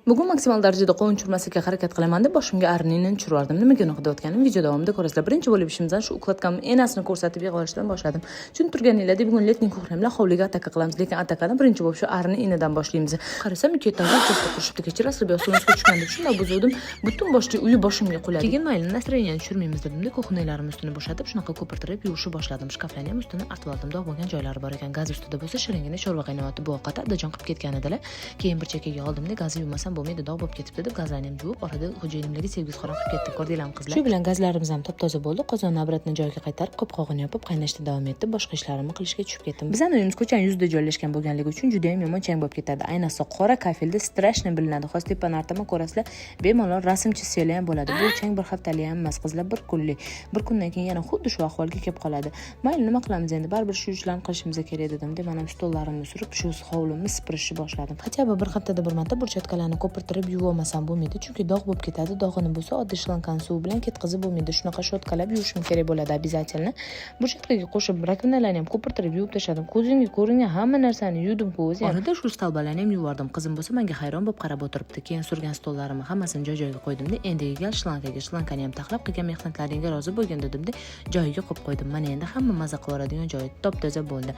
Bugun maksimal darajada qovun tushirmaslikka harakat qilaman deb boshimga arini tushirib yubordim. Nimaga unaqa deyotganim video davomida ko'rasizlar. Birinchi bo'lib ishimizdan shu укладка mni enasini ko'rsatib yig'ib olishdan boshladim. Tushunib turganinglardek, bugun летний кухня bilan hovliga ataka qilamiz, lekin atakani birinchi bo'lib shu arini inidan boshlaymiz. Qarasam, ikki этажli uchastka qurishibdi. Kechirasizlar, bu yoqda tushgan deb shunday buzuvdim. Butun boshli uyi boshimga quladi. Keyin mayli, настроение ni tushirmaymiz dedimda, кухня larim ustini bo'shatib, shunaqa ko'pirtirib yuvishni boshladim. Shkaflarni ham ustini artib oldim. Dog' bo'lgan joylari bor ekan. Gaz ustida bo'lsa shiringina sho'rva qaynayapti. Bu ovqat adajon qilib ketgan edilar. Keyin bir chekkaga oldimda, gazni yuvmasam bo'lmaydi, dog' bo'lib ketibdi deb gazlarni ham yuvib, orada xo'jayinimlarga sevgi izhor qilib ketdim. Ko'rdinglarmi, qizlar? Shu bilan gazlarimiz ham top toza bo'ldi. Qozonni обратно joyiga qaytarib, qopqog'ini yopib, qaynashda davom etdi. Boshqa ishlarimni qilishga tushib ketdim. Bizani uyimiz ko'chani yuzida joylashgan bo'lganligi uchun juda ham yomon chang bo'lib ketadi. Ayniqsa qora kafelda страшно bilinadi. Hozir tepani artaman, ko'rasizlar, bemalol rasm chizsanglar ham bo'ladi. Bu chang bir haftalik ham emas, qizlar, bir kunlik. Bir kundan keyin yana xuddi shu ahvolga kelib qoladi. Mayli, nima qilamiz endi, baribir shu ishlarni qilishimiz kerak dedimda, man ham stollarimni surib, shu hovlimni sipirishni boshladim. Хотя бы bir haftada bir marta брусчатка larni ko'pirtirib yuvib olmasam bo'lmaydi, chunki dog' bo'lib ketadi. Dog'ini bo'lsa oddiy shlankani suvi bilan ketqizib bo'lmaydi, shunaqa щётка lab yuvishim kerak bo'ladi обязательно. Брусчатка ga qo'shib раковина larni ham ko'pirtirib yuvib tashladim. Ko'zimga ko'ringan hamma narsani yuvdim-ku o'zi ham. Orada shu столба larni ham yuvardim. Qizim bo'lsa menga hayron bo'lib qarab o'tiribdi. Keyin surgan stollarimni hammasini joy joyiga qo'ydimda, endigi gal shlankaga, shlankani ham taxlab, qilgan mehnatlaringga rozi bo'lgin dedimda, joyiga qo'yib qo'ydim. Mana endi hamma maza qilib yuboradigan joyi top toza bo'ldi.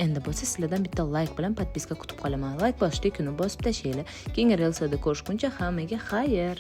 Endi bo'lsa sizlardan bitta layk bilan подписка kutib qolaman. Layk bosishda kuni bosib tashlanglar. Keyingi reelslarda ko'rishguncha hammaga xayr.